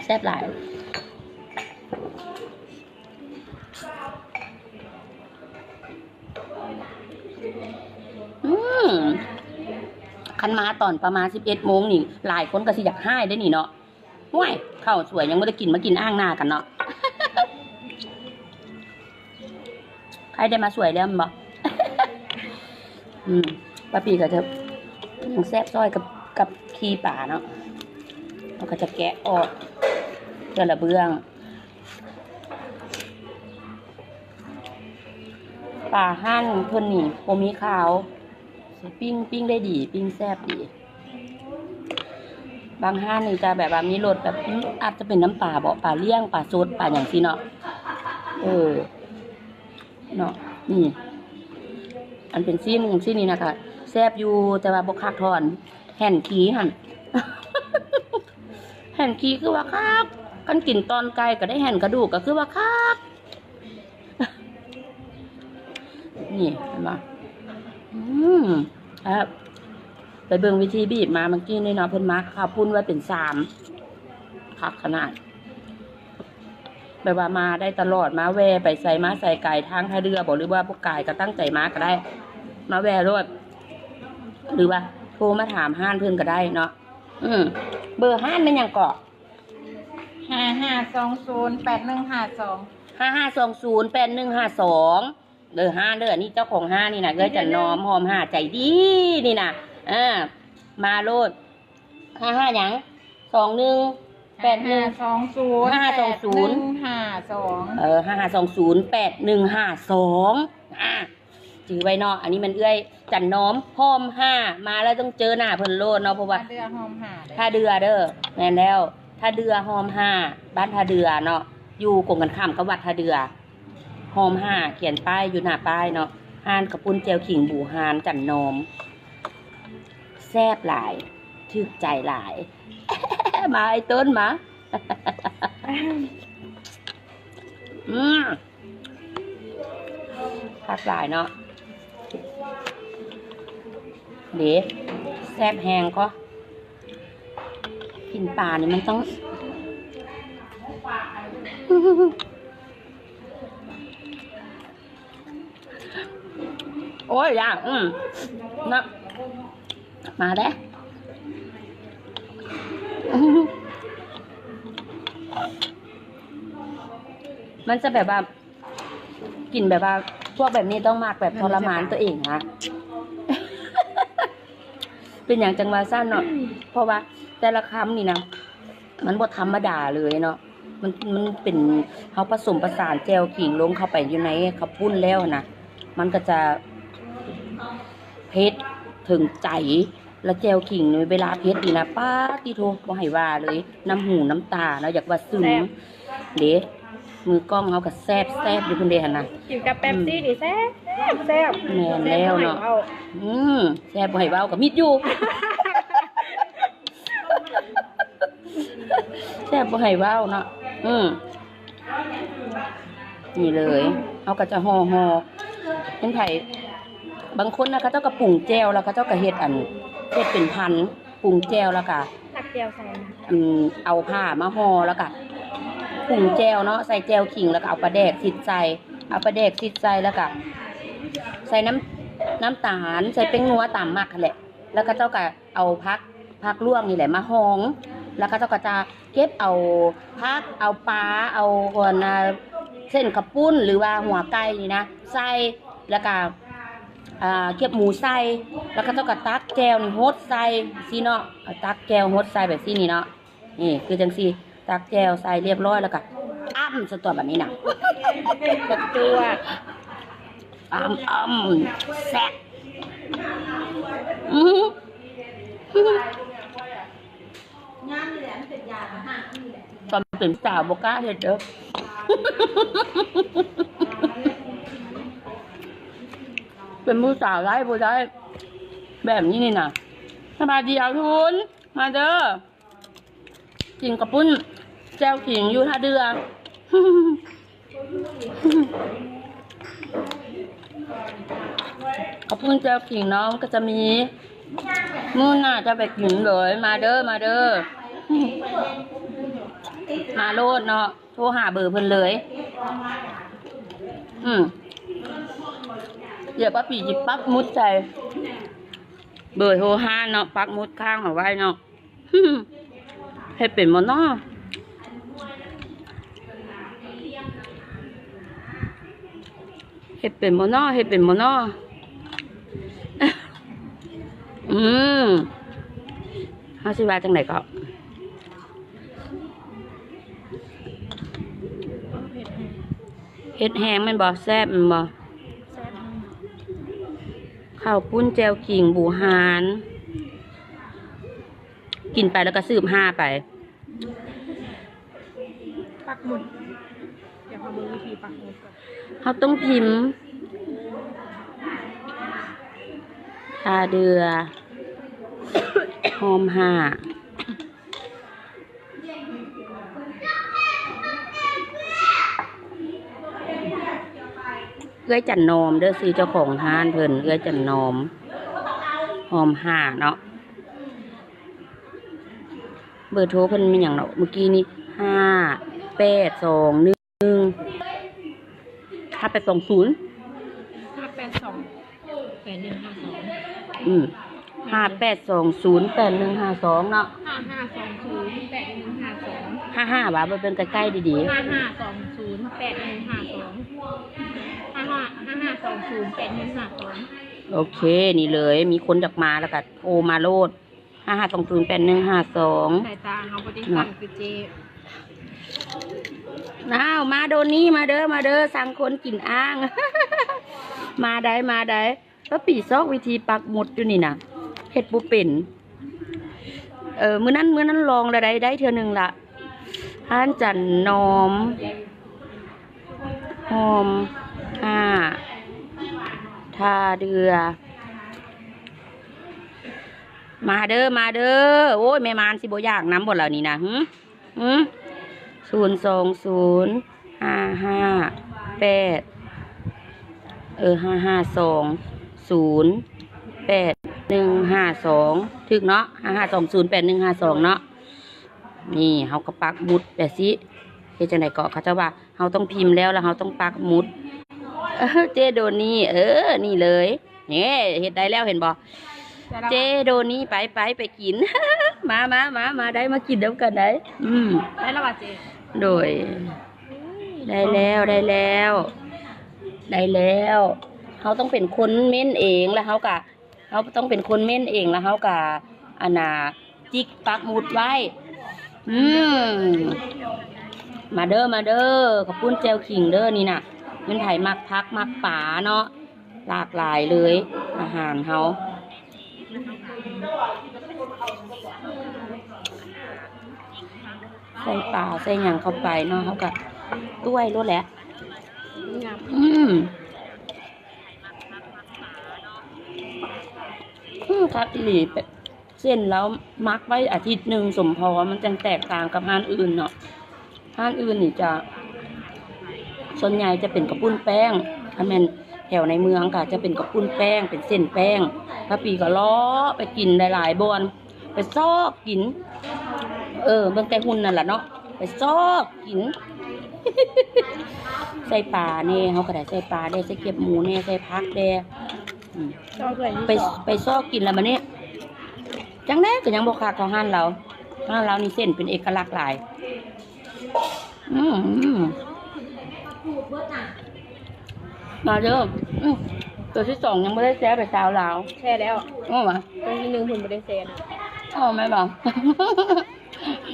ແຊບຫຼາຍ. ອືມ ຄັນມາຕອນປະມານສິບເອັດໂມງນີ້ ຫຼາຍຄົນກະຊິຢາກຮ້າຍເດ້ນີ້ເນາະ. ຫ້ວຍ ເຂົ້າສວຍຍັງບໍ່ໄດ້ກິນ ມາກິນອ່າງໜ້າກັນເນາະ. ໃຜໄດ້ມາສວຍແລ້ວແມ່ນບໍ່? ອືມ ປ້າປີກະຈະແຊບຊອຍກັບ ກັບຂີ້ປາເນາະ. ເຮົາກະຈະແກະອອກເທື່ອລະເບື້ອງ. ປາຮ້ານເພິ່ນນີ້ບໍ່ມີຄາວ ປີ້ງ ປີ້ງໄດ້ດີ ປີ້ງແຊບດີ. ບາງຮ້ານນີ້ຈະແບບວ່າມີລົດແບບ ອືມ ອາດຈະເປັນນ້ຳປາເບາະ ປາລ້ຽງ ປາສົດ ປາຫຍັງຊີ້ເນາະ. ເອີ ເນາະ ນີ້ ອັນເປັນຊີ້ນ ຊີ້ນນີ້ນະກະແຊບຢູ່ ແຕ່ວ່າບໍ່ຄັກທໍ່ອັນແຫ່ນຂີ້ຫັ້ນ ແຫ່ນຂີ້ຄືວ່າຄັກ. ຄັນກິນຕ່ອນໄກ່ກະໄດ້ແຫ່ນກະດູກ ກະຄືວ່າຄັກ. ນີ້ເຫັນບໍ່? ອືມ ແຊບ. ໄປເບິ່ງວິທີບີບມາເມື່ອກີ້ນີ້ເນາະ ເພິ່ນມາເຂົ້າປຸ້ນໄວ້ເປັນຊາມ ຄັກຂະໜາດ. ແບບວ່າມາໄດ້ຕະຫຼອດ ມາແວ່ໄປໃສມາໃສ ກາຍທາງທ່າເດື່ອບໍ ຫຼືວ່າບໍ່ກາຍກະຕັ້ງໃຈມາກະໄດ້ ມາແວ່ໂລດ ຫຼືວ່າໂທມາຖາມຮ້ານເພິ່ນກະໄດ້ເນາະ. ອືມ ເບີຮ້ານແມ່ນຫຍັງເກາະ? ຫ້າຫ້າສອງສູນ ແປດໜຶ່ງຫ້າສອງ ຫ້າຫ້າສອງສູນ ແປດໜຶ່ງຫ້າສອງ. ເດີ ຮ້ານເດີ ອັນນີ້ເຈົ້າຂອງຮ້ານນີ້ນະ ເອື້ອຍຈັນນອມ ຫອມຫ້າ ໃຈດີນີ້ນະ. ເອີ ມາໂລດ ຫ້າຫ້າຫຍັງ? ສອງໜຶ່ງ ແປດໜຶ່ງ ຫ້າຫ້າສອງສູນ ແປດໜຶ່ງຫ້າສອງ ເອີ ຫ້າຫ້າສອງສູນ ແປດໜຶ່ງຫ້າສອງ. ອາ ຈື່ໄວ້ເນາະ ອັນນີ້ແມ່ນເອື້ອຍຈັນນອມ ຫອມຫ້າ ມາແລ້ວຕ້ອງເຈີໜ້າເພິ່ນໂລດເນາະ ເພາະວ່າ ທ່າເດື່ອ ຫອມຫ້າເດີ ທ່າເດື່ອເດີ ແມ່ນແລ້ວ ທ່າເດື່ອ ຫອມຫ້າ ບ້ານທ່າເດື່ອເນາະ ຢູ່ກົງກັນຂ້າມກັບວັດທ່າເດື່ອ. ຫອມຫ້າ ຂຽນປ້າຍຢູ່ໜ້າປ້າຍເນາະ ຮ້ານເຂົ້າປຸ້ນແຈ່ວຂິງບູຮານຈັນນອມ ແຊບຫຼາຍ ຖືກໃຈຫຼາຍ. ມາ ໄອ້ຕົ້ນ ມາ. ອືມ ຄັກຫຼາຍເນາະ ເດ້ ແຊບແຮງເກາະ. ກິນປານີ້ມັນຕ້ອງ ໂອ້ຍ ຢາກ ອືມ ເນາະ ມາເດ້. ມັນຈະແບບວ່າ ກິນແບບວ່າ ພວກແບບນີ້ຕ້ອງມັກແບບທໍລະມານຕົວເອງນະ. ເປັນຫຍັງຈັ່ງວ່າຊັ້ນເນາະ ເພາະວ່າແຕ່ລະຄຳນີ້ນະ ມັນບໍ່ທຳມະດາເລີຍເນາະ. ມັນ ມັນເປັນ ເຮົາປະສົມປະສານແຈ່ວຂີງລົງເຂົ້າໄປຢູ່ໃນເຂົ້າປຸ້ນແລ້ວນະ ມັນກໍຈະເຜັດເຖິງໃຈ. ແລ້ວແຈ່ວຂີງນີ້ເວລາເຜັດນີ້ນະ ປາດຕິໂທ ບໍ່ໃຫ້ວ່າເລີຍ ນ້ຳຫູນ້ຳຕາເນາະ ຢາກວ່າຊຶມ ແຊບ ເດ້. ມືກ້ອງເຮົາກໍແຊບ ແຊບຢູ່ພຸ້ນເດ້ຫັ້ນນະ ກິນກັບເປັບຊີນີ້ແຊບ ແຊບ. ແມ່ນແລ້ວເນາະ ອືມ ແຊບບໍ່ໃຫ້ເວົ້າກໍມິດຢູ່ ແຊບບໍ່ໃຫ້ເວົ້າເນາະ. ອືມ ນີ້ເລີຍ ເຮົາກໍຈະຫໍ່ໆ ເຫັນໃຜ ບາງຄົນນະ ເຂົາເຈົ້າກໍປຸງແຈ່ວ ແລ້ວເຂົາເຈົ້າກໍເຮັດອັນ ເຮັດເປັນພັນ ປຸງແຈ່ວ ແລ້ວກໍ ຕັກແຈ່ວໃສ່ ອືມ ເອົາຜ້າມາຫໍ່ ແລ້ວກໍປຸງແຈ່ວເນາະ ໃສ່ແຈ່ວຂີງ ແລ້ວກໍເອົາປາແດກສິດໃສ່ ເອົາປາແດກສິດໃສ່ ແລ້ວກໍໃສ່ນ້ຳ ນ້ຳຕານ ໃສ່ແປ້ງນົວຕາມມັກຫັ້ນແຫຼະ ແລ້ວເຂົາເຈົ້າກໍ ເອົາຜັກ ຜັກລວກນີ້ແຫຼະມາຮອງ ແລ້ວເຂົາເຈົ້າກໍຈະເກັບເອົາຜັກ ເອົາປາ ເອົາອັນນ່າ ເສັ້ນເຂົ້າປຸ້ນ ຫຼືວ່າຫົວໄກ່ນີ້ນະ ໃສ່ ແລ້ວກໍ ອ່າ ເກັບໝູໃສ່ ແລ້ວເຂົາເຈົ້າກໍຕັກແຈ່ວນີ້ຫົດໃສ່ຊີ້ເນາະ ເອົາຕັກແຈ່ວຫົດໃສ່ແບບຊີ້ນີ້ເນາະ. ນີ້ຄືຈັ່ງຊີ້ ຕັກແຈ່ວໃສ່ຮຽບຮ້ອຍ ແລ້ວກໍອ້ຳຊະຕົວະບາດນີ້ນະ ຈວດ ອ້ຳ ອ້ຳ ແຊບ ອື ຕອນເປັນສາວບໍ່ກ້າເຮັດເດີ ເປັນຜູ້ສາວໄດ້ບໍ່ໄດ້ ແບບນີ້ນີ້ນະ. ສະບາຍດີອາທຸນ ມາເດີ ກິນເຂົ້າປຸ້ນແຈ່ວຂີງຢູ່ທ່າເດື່ອ. ເຂົ້າປຸ້ນແຈ່ວຂີງເນາະ ມັນກໍຈະມີ ມື້ໜ້າຈະໄປກິນເລີຍ ມາເດີ ມາເດີ ມາໂລດເນາະ ໂທຫາເບີເພິ່ນເລີຍ. ອືມ ດຽວປ້າປີຊິປັກໝຸດໃສ່ເບີໂທຮ້ານເນາະ ປັກໝຸດຄ້າງເອົາໄວ້ເນາະ. ເຮັດເປັນບໍ່ນໍ ເຮັດເປັນບໍ່ນໍ ເຮັດເປັນບໍ່ນໍ. ອືມ ເຮົາຊິວ່າຈັ່ງໃດກໍ ເຜັດແຮງແມ່ນບໍ່ ແຊບແມ່ນບໍ່? ແຊບ ເຂົ້າປຸ້ນແຈ່ວຂີງບູຮານ ກິນໄປແລ້ວກໍສືບຫາໄປ. ປັກໝຸດ ດຽວເຮົາເບິ່ງວິທີປັກໝຸດກ່ອນ ເຮົາຕ້ອງພິມ ທ່າເດື່ອ ຮ່ອມຫ້າ. ເອື້ອຍຈັນນອມເດີ ຊື່ເຈົ້າຂອງຮ້ານເພິ່ນ ເອື້ອຍຈັນນອມ ຮ່ອມຫ້າເນາະ. ເບີໂທເພິ່ນມີຫຍັງເນາະ ມື້ກີ້ນີ້ ຫ້າແປດສອງໜຶ່ງ ຫ້າແປດສອງສູນ ຫ້າແປດສອງ ແປດໜຶ່ງຫ້າສອງ ອືມ ຫ້າແປດສອງສູນ ແປດໜຶ່ງຫ້າສອງເນາະ ຫ້າຫ້າສອງສູນ ແປດໜຶ່ງຫ້າສອງ ຫ້າຫ້າ ວ່າເບິ່ງໃກ້ໆ ດີໆ ຫ້າຫ້າສອງສູນ ແປດໜຶ່ງຫ້າສອງ ຫ້າຫ້າ ຫ້າຫ້າສອງສູນ ແປດໜຶ່ງຫ້າສອງ. ໂອເຄ ນີ້ເລີຍ ມີຄົນຢາກມາແລ້ວກໍໂທມາໂລດ ຫ້າຫ້າສອງສູນ ແປດໜຶ່ງຫ້າສອງ ສາຍຕາເຮົາບໍ່ໄດ້ສັ້ນຄືເຈ້. ອ້າວ ມາໂດນີ້ ມາເດີ ມາເດີ ສັ່ງຄົນກິນອ່າງ ມາໄດ້ ມາໄດ້. ປ້າປີຊອກວິທີປັກໝຸດຢູ່ນີ້ນະ ເຮັດບໍ່ເປັນ. ເອີ ມື້ນັ້ນ ມື້ນັ້ນລອງແລ້ວໄດ້ ໄດ້ເທື່ອໜຶ່ງລະ. ຮ້ານຈັນນອມ ຮ່ອມຫ້າ ທ່າເດື່ອ. ມາເດີ ມາເດີ. ໂອ້ຍ ແມ່ມານຊິບໍ່ຢາກນຳບໍ່ລະນີ້ນະ ຫື? ຫື? ສູນສອງສູນ ຫ້າຫ້າແປດ ເອີ ຫ້າຫ້າສອງສູນ ແປດໜຶ່ງຫ້າສອງ ຖືກເນາະ ຫ້າຫ້າສອງສູນ ແປດໜຶ່ງຫ້າສອງເນາະ. ນີ້ເຮົາກໍປັກໝຸດແບບຊີ້ ເຮັດຈັ່ງໃດເກາະ ເຂົາເຈົ້າວ່າ ເຮົາຕ້ອງພິມແລ້ວ ແລ້ວເຮົາຕ້ອງປັກໝຸດ. ເອີ ເຈ້ໂດນີ້ ເອີ ນີ້ເລີຍ ເອີ ເຮັດໄດ້ແລ້ວ ເຫັນບໍ່? ເຈ້ໂດນີ້ ໄປ ໄປ ໄປກິນ ມາ ມາ ມາ ມາ ໄດ້ມາກິນນຳກັນໄດ໋. ອືມ ໄດ້ແລ້ວຫວາເຈ້? ໂດຍ ໄດ້ແລ້ວ ໄດ້ແລ້ວ ໄດ້ແລ້ວ. ເຮົາຕ້ອງເປັນຄົນເມັ້ນເອງ ແລ້ວເຮົາກະ ເຮົາຕ້ອງເປັນຄົນເມັ້ນເອງ ແລ້ວເຮົາກະ ອັນນ່າ ຈິກປັກໝຸດໄວ້. ອືມ ມາເດີ ມາເດີ ເຂົ້າປຸ້ນແຈ່ວຂິງເດີນີ້ນະ. ແມ່ນໃຜມັກຜັກມັກປາເນາະ ຫຼາກຫຼາຍເລີຍອາຫານເຮົາ. ໃສ່ປາໃສ່ຫຍັງເຂົ້າໄປເນາະ ເຮົາກະຕ້ວຍໂລດແຫຼະ. ອືມ ອືມ ຄັກອີ່ຫຼີ. ເສັ້ນລາວໝັກໄວ້ອາທິດໜຶ່ງສົມພໍ ມັນຈັ່ງແຕກຕ່າງກັບຮ້ານອື່ນເນາະ. ຮ້ານອື່ນນີ້ຈະ ສ່ວນໃຫຍ່ຈະເປັນເຂົ້າປຸ້ນແປ້ງ, ຄັນແມ່ນແຖວໃນເມືອງກະຈະເປັນເຂົ້າປຸ້ນແປ້ງ ເປັນເສັ້ນແປ້ງ. ປ້າປີກະເລາະໄປກິນຫຼາຍໆບ່ອນ ໄປຊອກກິນ ເອີ ເບິ່ງແຕ່ຫຸ່ນນັ້ນລະເນາະ ໄປຊອກກິນ. ໃສ່ປາແດ່ ເຮົາກະໄດ້ໃສ່ປາແດ່ ໃສ່ແຄບໝູແດ່ ໃສ່ຜັກແດ່. ອືມ ໄປ ໄປຊອກກິນລະບາດນີ້ ຈັ່ງໃດກະຍັງບໍ່ຄັກເທົ່າຮ້ານລາວ. ຮ້ານລາວນີ້ເສັ້ນເປັນເອກະລັກຫຼາຍ. ອືມ ມາເດີ. ອືມ ໂຕທີສອງຍັງບໍ່ໄດ້ແຊໄປຊາວລາວ. ແຊແລ້ວ. ເອີຫວາ ໂຕທີໜຶ່ງເພິ່ນບໍ່ໄດ້ແຊນະ. ເອີ ແມ່ນບໍ່?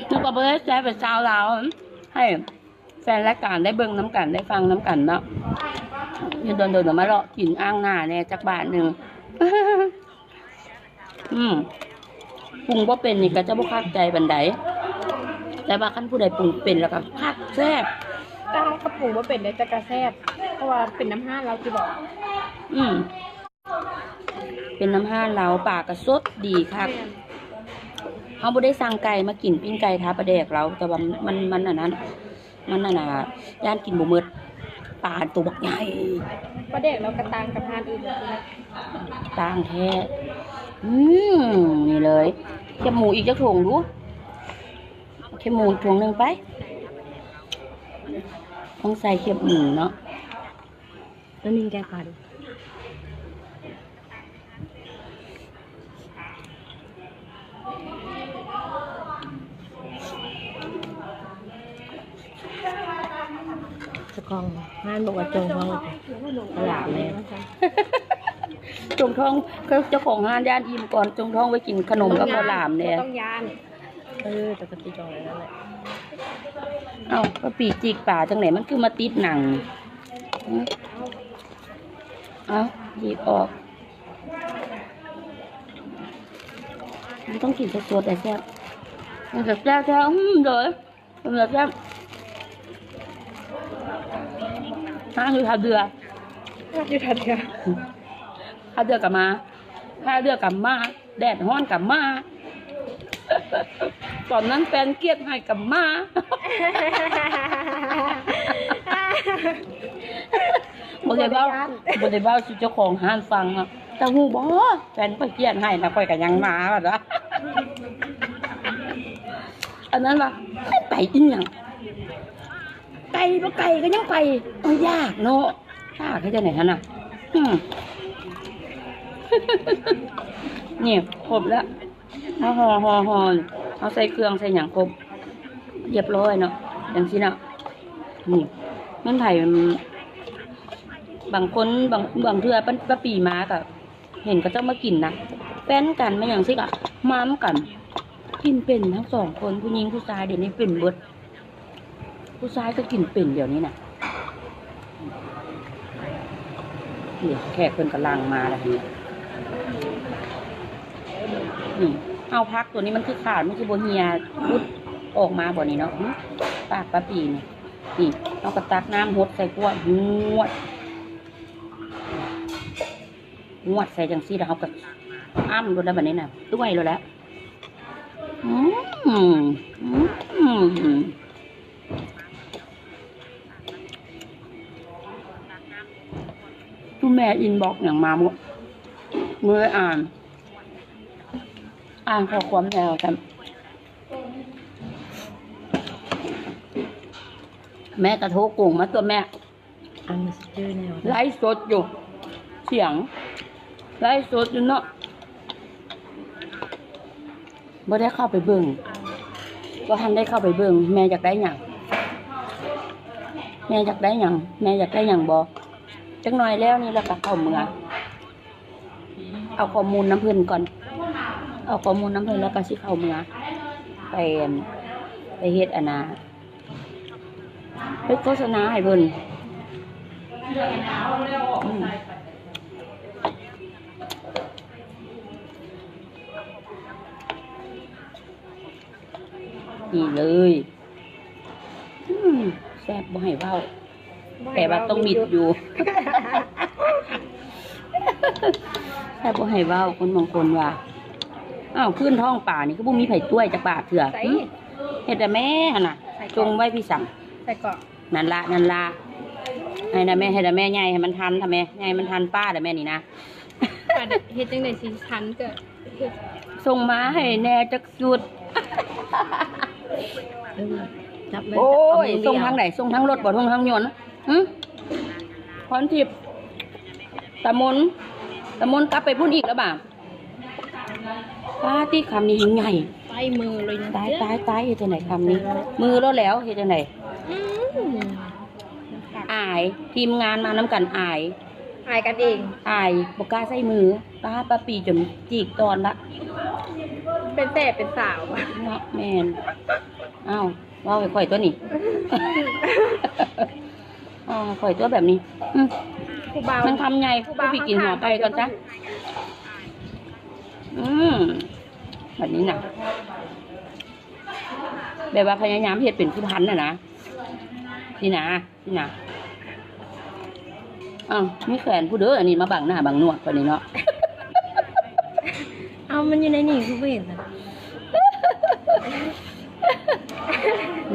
ນຶກວ່າບໍ່ໄດ້ແຊໄປຊາວລາວ ໃຫ້ ແຟນລາຍການໄດ້ເບິ່ງນຳກັນ ໄດ້ຟັງນຳກັນເນາະ. ຢູ່ດົນໆ ມາເລາະກິນອ່າງໜ້າແດ່ຈັກບາດໜຶ່ງ. ອືມ ປຸງບໍ່ເປັນນີ້ກະຈະບໍ່ຄັກໃຈປານໃດ ແຕ່ວ່າຄັນຜູ້ໃດປຸງເປັນແລ້ວກະຄັກແຊບ. ແຕ່ເຮົາກະປຸງບໍ່ເປັນເດ້ ແຕ່ກະແຊບ ເພາະວ່າເປັນນຳຮ້ານລາວຕິເບາະ. ອືມ ເປັນນຳຮ້ານລາວ ປາກະສົດດີຄັກ. ເຮົາບໍ່ໄດ້ສັ່ງໄກ່ມາກິນ ປີ້ງໄກ່ທາປາແດກລາວ ແຕ່ວ່າມັນ ມັນອັນນັ້ນ ມັນອັນນ່າ ຢ້ານກິນບໍ່ໝົດ ປາໂຕບັກໃຫຍ່. ປາແດກລາວກະຕ່າງກັບຮ້ານອື່ນ ຕ່າງແທ້. ອືມ ນີ້ເລີຍ ແຄບໝູອີກຈັກຖົງດູ ແຄບໝູຖົງໜຶ່ງໄປ. ຕ້ອງໃສ່ແຄບໝູເນາະ. ໂຕນີ້ແກະປາດູ ເຈົ້າຂອງຮ້ານບອກວ່າຈົ່ງທ້ອງໄວ້ກິນ ຫຼາມແດ່ ຈົ່ງທ້ອງ ເຈົ້າຂອງຮ້ານຢ້ານອີ່ມກ່ອນ ຈົ່ງທ້ອງໄວ້ກິນຂະໜົມກັບເຂົ້າຫຼາມແດ່. ບໍ່ຕ້ອງຢ້ານ. ເອີ ແຕ່ກະຕິກເອົາໄວ້ນັ້ນແຫຼະ. ເອົ້າ ປ້າປີຈິກປາຈັ່ງໃດ ມັນຄືມາຕິດໜັງ? ຫື ເອົາ ຈີກອອກ. ມັນຕ້ອງກິນສົດໆ ແຕ່ແຊບ. ມັນກະແຊບແທ້. ອືມ ໂດຍ ມັນກະແຊບ. ຮ້ານຢູ່ທ່າເດື່ອ ຮ້ານຢູ່ທ່າເດື່ອ ທ່າເດື່ອກະມາ ທ່າເດື່ອກະມາ. ແດດຮ້ອນກະມາ ຕອນນັ້ນແຟນກຽດໃຫ້ກະມາ. ບໍ່ໄດ້ເວົ້າ ບໍ່ໄດ້ເວົ້າສູ່ເຈົ້າຂອງຮ້ານຟັງເນາະ. ເຈົ້າຮູ້ບໍ່ ແຟນຂ້ອຍກຽດໃຫ້ນະ ຂ້ອຍກະຍັງມາວ່າຊະ. ອັນນັ້ນວ່າ ໄປອີ່ຫຍັງ ໄກບໍ່ໄກກະຍັງໄປ ມັນຢາກເນາະ. ຖ້າເຮັດຈັ່ງໃດຫັ້ນນະ? ອືມ ນີ້ຄົບແລ້ວ ເຮົາຫໍ່ ຫໍ່ ຫໍ່ ເຮົາໃສ່ເຄື່ອງໃສ່ຫຍັງຄົບຮຽບຮ້ອຍເນາະ ຈັ່ງຊີ້ເນາະ. ນີ້ ມັນໃຜ ບາງຄົນ ບາງ ບາງເທື່ອ ປາ ປາປີມາກະ ເຫັນເຂົາເຈົ້າມາກິນນະ ແຟນກັນມາຫຍັງຊີ້ກະມານຳກັນ ກິນເປັນທັງສອງຄົນ ຜູ້ຍິງຜູ້ຊາຍ ດຽວນີ້ເປັນເບິດ ຜູ້ຊາຍກະກິນເປັນດຽວນີ້ນະ. ນີ້ແຂກເພິ່ນກຳລັງມາແລ້ວນີ້. ອືມ ເອົາ ຜັກໂຕນີ້ມັນຄືຂາດ ມັນຄືບໍ່ເຫ່ຍ ອຸດອອກມາບໍ່ນີ້ເນາະ? ປາກປາປີນີ້ ນີ້ ເຮົາກະຕັກນ້ຳຫົດໃສ່ກວດ ຫວດ ຫວດໃສ່ຈັ່ງຊີ້ ແລ້ວເຮົາກະອ້ຳໂລດແລ້ວບາດນີ້ນະ ຕ້ວຍໂລດແລ້ວ. ອືມ ອືມ ຊຸມແມ່ອິນບັອກຫຍັງມາບໍ່ ບໍ່ໄດ້ອ່ານ ອ່ານຂໍ້ຄວາມແດ່ວ່າຊັ້ນ. ແມ່ກະໂທກົງມາຕົວະແມ່. ອັນນີ້ຊິຈື່ແນວ ໄລຟ໌ສົດຢູ່ ສຽງໄລຟ໌ສົດຢູ່ເນາະ. ບໍ່ໄດ້ເຂົ້າໄປເບິ່ງ ບໍ່ທັນໄດ້ເຂົ້າໄປເບິ່ງ ແມ່ຢາກໄດ້ຫຍັງ ແມ່ຢາກໄດ້ຫຍັງ ແມ່ຢາກໄດ້ຫຍັງບໍ່? ຈັກໜ້ອຍແລ້ວນີ້ລະກະເຂົ້າເມືອ ເອົາຂໍ້ມູນນຳເພິ່ນກ່ອນ ເອົາຂໍ້ມູນນຳເພິ່ນແລ້ວກະຊິເຂົ້າເມືອ ໄປ ໄປເຮັດອັນນ່າ ເຮັດໂຄສະນາໃຫ້ເພິ່ນ. ອືມ ນີ້ເລີຍ. ອືມ ແຊບບໍ່ໃຫ້ເວົ້າ ແຕ່ວ່າຕ້ອງມິດຢູ່ ແຊບບໍ່ໃຫ້ເວົ້າ. ຄົນບາງຄົນວ່າ ອ້າວ ພື້ນທ້ອງປານີ້ຄືບໍ່ມີໃຜຊ່ວຍຈັກບາດເທື່ອ. ຫຶ ເຮັດແຕ່ແມ່ຫັ້ນນະ ຈົງໄວ້ພີ້ສັງ. ໃສ່ເກາະ ນັ້ນລະ ນັ້ນລະ ໃຫ້ນະແມ່ ໃຫ້ນະແມ່ ໃຫຍ່ໃຫ້ມັນທັນ ຖ້າແມ່ໃຫຍ່ມັນທັນປ້າແລ້ວແມ່ນີ້ນະ. ເຮັດຈັ່ງໃດຊິທັນ ກໍສົ່ງມາໃຫ້ແດ່ຈັກຊຸດ. ເອີ ຈັບເລີຍ. ໂອ້ຍ ເອົາມື ສົ່ງທາງໃດ? ສົ່ງທາງລົດບໍ່? ສົ່ງທາງຍົນ? ຫຶ ພອນທິບ ຕາມົນ ຕາມົນກັບໄປພຸ້ນອີກແລ້ວບາດ. ປາຕິ ຄຳນີ້ແຮງໃຫຍ່ ໃສ່ມືເລີຍນະ. ຕາຍ ຕາຍ ຕາຍ ເຮັດຈັ່ງໃດຄຳນີ້? ເອີ ມືໂລດແລ້ວ ເຮັດຈັ່ງໃດ? ອືມ ອາຍ ທີມງານມານຳກັນອາຍ ອາຍກັນເອງ ອາຍ ບໍ່ກ້າໃຊ້ມື. ປ້າ ປ້າປີຈົນຈີກຕອນລະ ເປັນແສບເປັນສາວເນາະ. ແມ່ນ. ອ້າວ ເວົ້າໃຫ້ຂ້ອຍຕົວນີ້ ເວົ້າໃຫ້ຂ້ອຍຕົວແບບນີ້. ອືມ ຜູ້ບ່າວ ມັນຄຳໃຫຍ່ ຜູ້ບ່າວ ຜູ້ປີກິນຫົວໄກ່ກ່ອນຊະ. ອືມ ບັດນີ້ນະ ແບບວ່າພະຍາຍາມເຮັດເປັນຜູ້ພັນນະນະ ນີ້ນະ. ນີ້ນະ ອ້າວ ມີແຂນຜູ້ເດີ ອັນນີ້ມາບັງໜ້າບັງໜວດປານນີ້ເນາະ. ເອົາ ມັນຢູ່ໃນນີ້ຄືບໍ່ເຫັນນະ?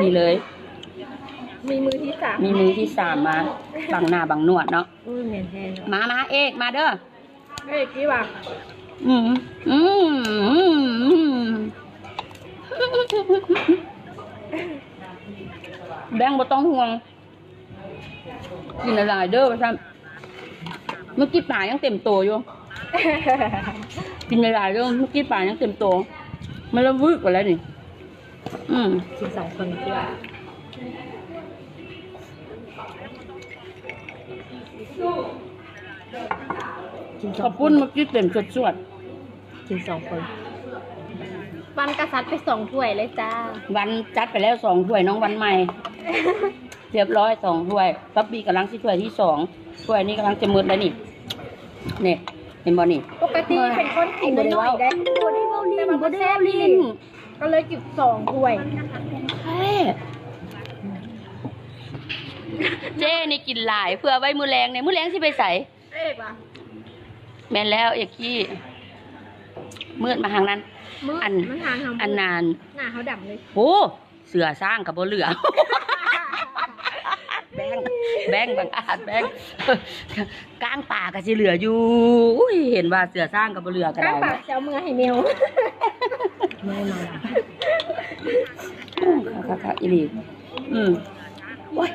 ນີ້ເລີຍ ມີມືທີສາມ ມີມືທີສາມມາບັງໜ້າບັງໜວດເນາະ. ໂອ້ຍ ແມ່ນແທ້ເນາະ. ມາ ມາເອກ ມາເດີ. ເອີຍ ກີວ່າ ອືມ ອືມ ອືມ ແບງບໍ່ຕ້ອງຫ່ວງ ກິນຫຼາຍໆເດີ ວ່າຊັ້ນ. ເມື່ອກີ້ປາຍັງເຕັມໂຕຢູ່ ກິນຫຼາຍໆເດີ ເມື່ອກີ້ປາຍັງເຕັມໂຕ ມັນລະວືກໄປແລ້ວນີ້. ອືມ ກິນສອງຄົນເທື່ອ ກິນສອງຄົນ ເຂົ້າປຸ້ນເມື່ອກີ້ເຕັມສວດໆ ກິນສອງຄົນ. ວັນກໍຊັດໄປສອງຖ້ວຍເລີຍຈ້າ ວັນຈັດໄປແລ້ວສອງຖ້ວຍ ນ້ອງວັນໃໝ່ ຮຽບຮ້ອຍສອງຖ້ວຍ. ປັບປີ້ກຳລັງຊິຖ້ວຍທີສອງ ຖ້ວຍນີ້ກຳລັງຈະໝົດແລ້ວນີ້ ນີ້ ເຫັນບໍ່ນີ້? ປົກກະຕິເປັນຄົນກິນນ້ອຍໆເດ້ ບໍ່ໄດ້ເວົ້າຫຼິ້ນ ບໍ່ໄດ້ເວົ້າຫຼິ້ນ ກໍເລີຍກິນສອງຖ້ວຍ. ເຈ້ ເຈ້ນີ້ກິນຫຼາຍ ເພື່ອໄວ້ມື້ແລງເດ້ ມື້ແລງຊິໄປໃສ? ເອກວ່າ ແມ່ນແລ້ວ ເອກຂີ້ ມືດມາທາງນັ້ນ ມືດ ອັນ ມັນທາງເຮົາ ອັນນັ້ນ ໜ້າເຮົາດຳເລີຍ. ໂອ້ ເສືອຊ້າງກໍບໍ່ເຫຼືອ ແບງ ແບງ ບັງອາດແບງ ກ້າງປາກໍຊິເຫຼືອຢູ່. ອຸ້ຍ ເຫັນວ່າເສືອຊ້າງກໍບໍ່ເຫຼືອກໍໄດ້ ກ້າງປາຊິເອົາເມືອໃຫ້ແມວ. ເມືອມາ ອືມ ຄັກໆ ອີ່ຫຼີ ອືມ. ໂອ້ຍ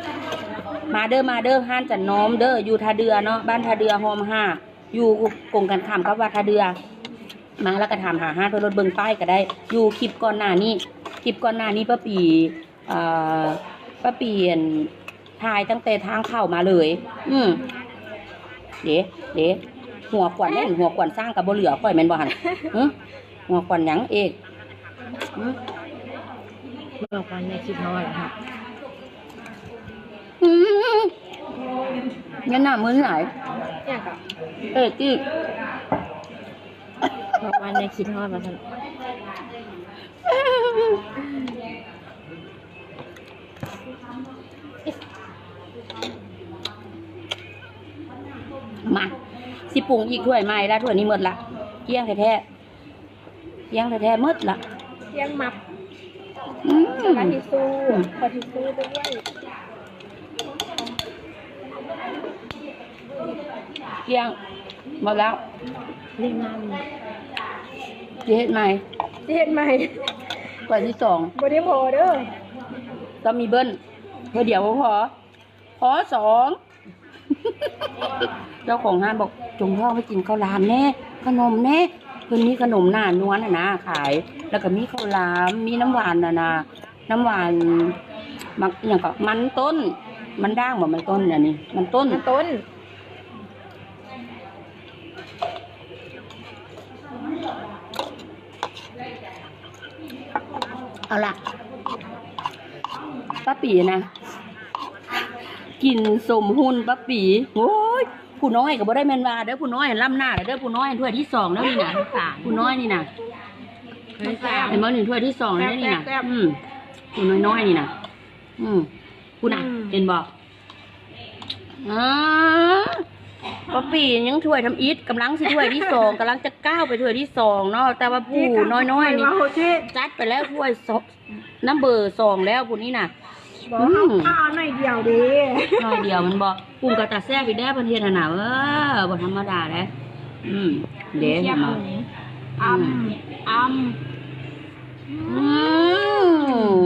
ມາເດີ ມາເດີ ຮ້ານຈັນນອມເດີ ຢູ່ທ່າເດື່ອເນາະ ບ້ານທ່າເດື່ອ ຮ່ອມຫ້າ ຢູ່ກົງກັນຂ້າມກັບວັດທ່າເດື່ອ. ມາແລ້ວກໍຖາມຫາຮ້ານເພິ່ນໂລດ ເບິ່ງປ້າຍກໍໄດ້. ຢູ່ຄລິບກ່ອນໜ້ານີ້ ຄລິບກ່ອນໜ້ານີ້ ປ້າປີ ເອີ ປ້າປີ ອັນ ຖ່າຍຕັ້ງແຕ່ທາງເຂົ້າມາເລີຍ. ອືມ ເດ້ ເດ້ ຫົວຂວັນນັ້ນ ຫົວຂວັນຊ້າງກໍບໍ່ເຫຼືອຂ້ອຍແມ່ນບໍ່ຫັ້ນ? ຫຶ ຫົວຂວັນຫຍັງເອກ? ຫຶ ຫົວຂວັນແມ່ຄິດຮອດ. ອືມ ຢ່າໜ້າມຶນຫຼາຍ ຫຍັງກໍ ເອີ ຕິ ເພາະວ່າແມ່ຄິດຮອດວ່າຊັ້ນ. ມາ ຊິປຸງອີກຖ້ວຍໃໝ່ລະ ຖ້ວຍນີ້ໝົດລະ ກ້ຽງແທ້ໆ. ກ້ຽງແທ້ໆ ໝົດລະ ກ້ຽງມັບ. ອືມ ແລ້ວທິຊຊູ ຂໍທິຊຊູດ້ວຍ. ກ້ຽງ ໝົດແລ້ວ ນີ້ງາມ ຊິເຮັດໃໝ່ ຊິເຮັດໃໝ່ ຖ້ວຍທີສອງ ບໍ່ໄດ້ພໍເດີ ຕ້ອງມີເບິ່ນ ຖ້ວຍດຽວບໍ່ພໍ. ຂໍສອງ ເຈົ້າຂອງຮ້ານບອກ ຈົງທ້ອງໄປກິນເຂົ້າຫຼາມແດ່ ຂະໜົມແດ່ ເພິ່ນມີຂະໜົມໜ້ານວນຫັ້ນນະຂາຍ ແລ້ວກໍມີເຂົ້າຫຼາມ ມີນ້ຳຫວານຫັ້ນນະ ນ້ຳຫວານ ໝາກອີ່ຫຍັງກໍ ມັນຕົ້ນ ມັນດ້າງບໍ່ ມັນຕົ້ນ ອັນນີ້ ມັນຕົ້ນ ມັນຕົ້ນ. ເອົາລະ ປ້າປີນະ ກິນສົມຮຸ່ນປ້າປີ. ໂອ້ຍ ຜູ້ນ້ອຍກໍບໍ່ໄດ້ແມ່ນວ່າເດີ ຜູ້ນ້ອຍຫັ້ນລ້ຳໜ້າແລ້ວເດີ ຜູ້ນ້ອຍຫັ້ນຖ້ວຍທີສອງແລ້ວນີ້ນະ ຜູ້ນ້ອຍນີ້ນະ ເຫັນບໍ່ນີ້ ຖ້ວຍທີສອງແລ້ວນີ້ນະ. ອືມ ຜູ້ນ້ອຍໆນີ້ນະ ອືມ ພຸ້ນນະ ອືມ ເຫັນບໍ່? ອ່າ ປ້າປີຍັງຖ້ວຍທຳອິດ ກຳລັງຊິຖ້ວຍທີສອງ ກຳລັງຈະກ້າວໄປຖ້ວຍທີສອງເນາະ ແຕ່ວ່າຜູ້ນ້ອຍໆນີ້ຈັດໄປແລ້ວຖ້ວຍ ນຳເບີສອງແລ້ວຜູ້ນີ້ນະ. ບໍ່ ອືມ ເຮົາເອົາໜ້ອຍດຽວເດ້ ໜ້ອຍດຽວແມ່ນບໍ່? ປຸງກໍຕາແຊບອີກແດ່ ເພິ່ນເຮັດຫັ້ນນະ ເອີ ບໍ່ທຳມະດາເດ້. ອືມ ເດ້ ເຫັນບໍ່? ອຳ ອຳ ອືມ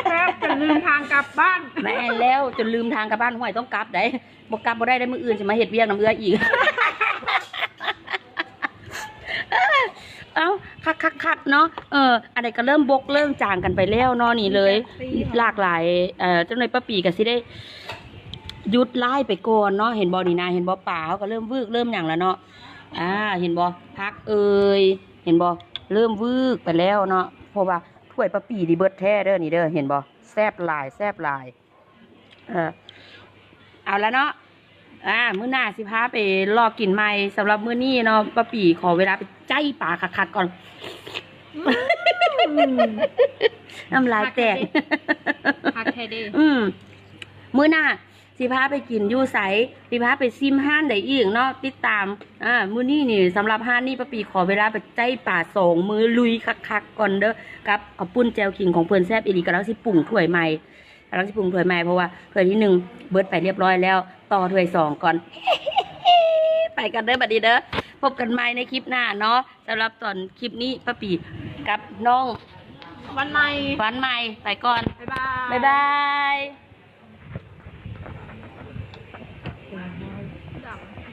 ແຊບຈົນລືມທາງກັບບ້ານ. ແມ່ນແລ້ວ ຈົນລືມທາງກັບບ້ານ. ຫ້ວຍ ຕ້ອງກັບໃດ໋ ບໍ່ກັບບໍ່ໄດ້ເດ້ ມື້ອື່ນຊິມາເຮັດວຽກນຳເອື້ອຍອີກ. ເອົ້າ ຄັກໆໆເນາະ. ເອີ ອັນໃດກໍເລີ່ມບົກເລີ່ມຈາງກັນໄປແລ້ວເນາະ ນີ້ເລີຍ ຫຼາກຫຼາຍ. ເອີ ຈັກໜ່ອຍປ້າປີກໍຊິໄດ້ຢຸດລາຍໄປກ່ອນເນາະ. ເຫັນບໍ່ນີ້ນະ ເຫັນບໍ່? ປາເຮົາກໍເລີ່ມວືກເລີ່ມຫຍັງແລ້ວເນາະ. ອ່າ ເຫັນບໍ່? ຜັກເອີຍ ເຫັນບໍ່? ເລີ່ມວືກໄປແລ້ວເນາະ ເພາະວ່າຖ້ວຍປ້າປີນີ້ເບິດແທ້ເດີ ນີ້ເດີ ເຫັນບໍ່? ແຊບຫຼາຍ ແຊບຫຼາຍ. ເອີ ເອົາລະເນາະ ອ່າ ມື້ໜ້າຊິພາໄປລອກກິນໃໝ່. ສຳລັບມື້ນີ້ເນາະ ປ້າປີຂໍເວລາໄປໄຈ້ປາຄັກໆກ່ອນ. ອືມ ນ້ຳລາຍແຕກ ຄັກແທ້ເດ້ ຄັກແທ້ເດ້. ອືມ ມື້ໜ້າຊິພາໄປກິນຢູ່ໃສ ຊິພາໄປຊິມຮ້ານໃດອີກເນາະ ຕິດຕາມ. ອ່າ ມື້ນີ້ນີ້ ສຳລັບຮ້ານນີ້ ປ້າປີຂໍເວລາໄປໄຈ້ປາສອງມື້ລຸຍຄັກໆກ່ອນເດີ ກັບເຂົ້າປຸ້ນແຈ່ວຂິງຂອງເພິ່ນ ແຊບອີ່ຫຼີ. ກຳລັງຊິປຸງຖ້ວຍໃໝ່ ກຳລັງຊິປຸງຖ້ວຍໃໝ່ ເພາະວ່າຖ້ວຍທີໜຶ່ງເບິດໄປລຽບຮ້ອຍແລ້ວ ຕໍ່ຖ້ວຍສອງກ່ອນ. ໄປກ່ອນເດີບັດນີ້ເດີ ພົບກັນໃໝ່ໃນຄລິບໜ້າເນາະ. ສຳລັບຕອນຄລິບນີ້ ປ້າປີກັບນ້ອງວັນໃໝ່ ວັນໃໝ່ໄປກ່ອນ ບາຍບາຍ ບາຍບາຍ.